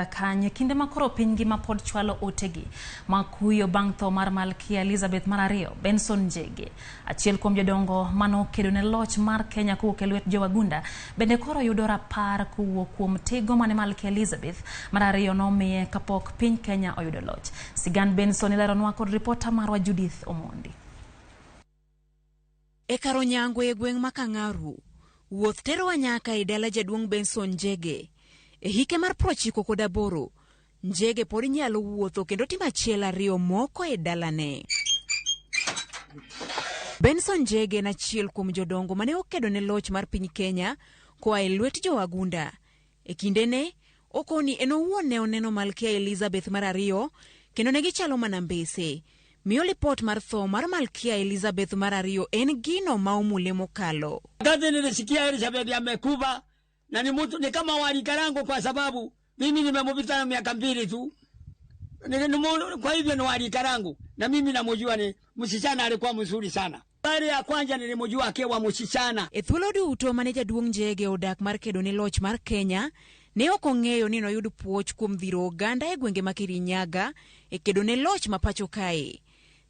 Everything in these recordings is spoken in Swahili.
Kanye kinde ma koro piny ngima pod chwalo otegi mag kuyo bang' tho mar Malkia Elizabeth mar ariyo, Benson Njege, achiel kuom jodongo manokedo ne loch mar Kenya kowuok e lwet jowagunda, bende koro yudo rapar kowuok kuom tigo mane Malkia Elizabeth mar ariyo nomiye kapok piny Kenya oyudo loch. Sigand Benson ileronwa kod ripota marwa Judith Omondi. E kar onyango e gweng' ma Kang'aru, wuoth terowa nyaka e dala jaduong' Benson Njege. E hike mar 98, Njege pod nyalo wuotho kendo timo achiel ariyo moko e dalane. Benson Njege en achiel kuom jodongo mane okedo ne loch mar piny Kenya koa e lwet jowagunda. E kindene, okoni en owuon ne oneno Malkia Elizabeth mar ariyo kendo ne gichalo mana mbese. Miyo lipot mar tho mar Malkia Elizabeth mar ariyo en gino ma omule mokalo. Wakati nilisikia Elizabeth amekufa na ni mtu ni kama walikarango kwa sababu mimi nimemupita na miaka 2 tu. Kwa hivyo ni walikarangu na mimi namjua ni msichana, alikuwa mzuri sana. Mara ya kwanza nilimjua akiwa msichana. E thuolo duto mane jaduong' Njege odak mar kedo ne loch mar Kenya, ne ok ong'eyo ni noyud puoch kuom dhiro oganda e gwenge ma Kirinyaga e kedo ne loch ma pacho kae.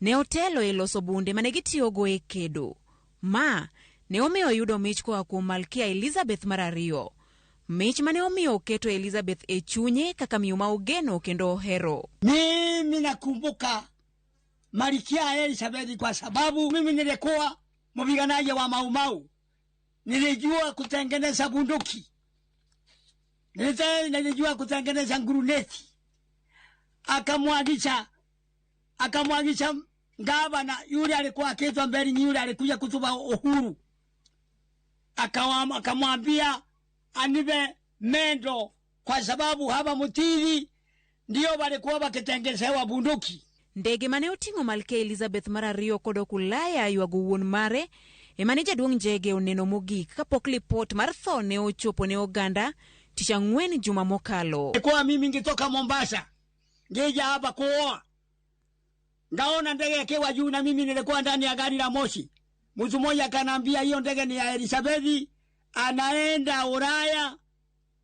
Ne otelo e loso bunde mane gitiyogo e kedo. Ma ne omiyo oyudo mich koa kuom Malkia Elizabeth mar ariyo. Mich mane omiyo oketo Elizabeth e chunye kaka miyo ma ogeno kendo ohero. Mimi nakumbuka Malkia Elizabeth kwa sababu mimi nilikuwa mpiganaji wa Mau Mau. Nilijua kutengeneza bunduki. Nilijua kutengeneza nguruneti. Akamwagisha gavana yule alikuwa akiitwa Mberi, yule alikuja kutupa uhuru. Akamwambia anipe mendo kwa sababu hapa Mutiri ndio walikuwa wakitengenezewa bunduki. Ndege mane oting'o Malkia Elizabeth mar ariyo kodok Ulaya ywago wuon mare ema ne jaduong' Njege oneno mogik kapok lipot mar tho ne ochopo ne oganda tich ang'wen juma mokalo. Kwa mimi ngitoka Mombasa ngeja hapa kuoa, ngaona ndege ikiwa juu na mimi nilikuwa ndani ya gari la moshi. Mtu mmoja akaniambia hiyo ndege ni ya Elizabeth, anaenda Ulaya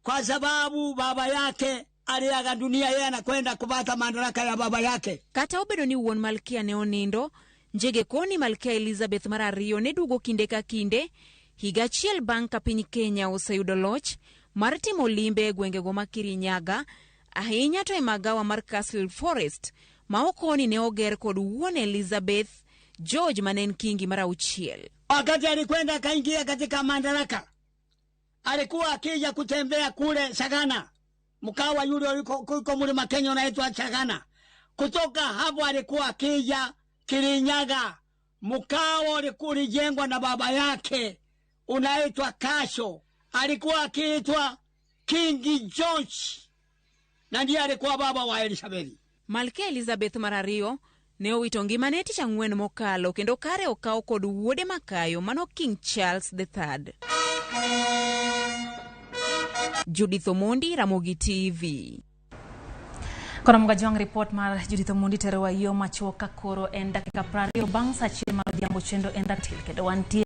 kwa sababu baba yake aliaga dunia, yeye anakwenda kupata madaraka ya baba yake. Kata obedo ni wuon Malkia ne onindo, Njege koni Malkia Elizabeth mar ariyo ne duogo kinde ka kinde higa achiel bang' ka piny Kenya oseyudo loch mar timo limbe e gwengego ma Kirinyaga, ahinya to e magawa mar Castle Forest ma okoni ne oger kod wuon Elizabeth George mane en kingi mar auchiel. Wakati alikwenda akaingia katika madaraka, alikuwa akija kutembea kule Sagana, mkawa yule uko mlima Kenya unaitwa Sagana. Kutoka hapo alikuwa akija Kirinyaga, mkawa ulikuwa ulijengwa na baba yake unaitwa Kasho, alikuwa akiitwa King George, na ndiye alikuwa baba wa Elizabeth. Malkia Elizabeth mar ariyo ne owito ngimane tich ang'wen mokalo kendo kare okaw kod wuode makayo mano King Charles III. Judith Omondi, Ramogi TV. Koro Mgajwang' report mar Judith Omondi terowa yo machuok ka koro en dakika 20 bang' saa achiel mar odhiambo chendo en ratil kendo wantie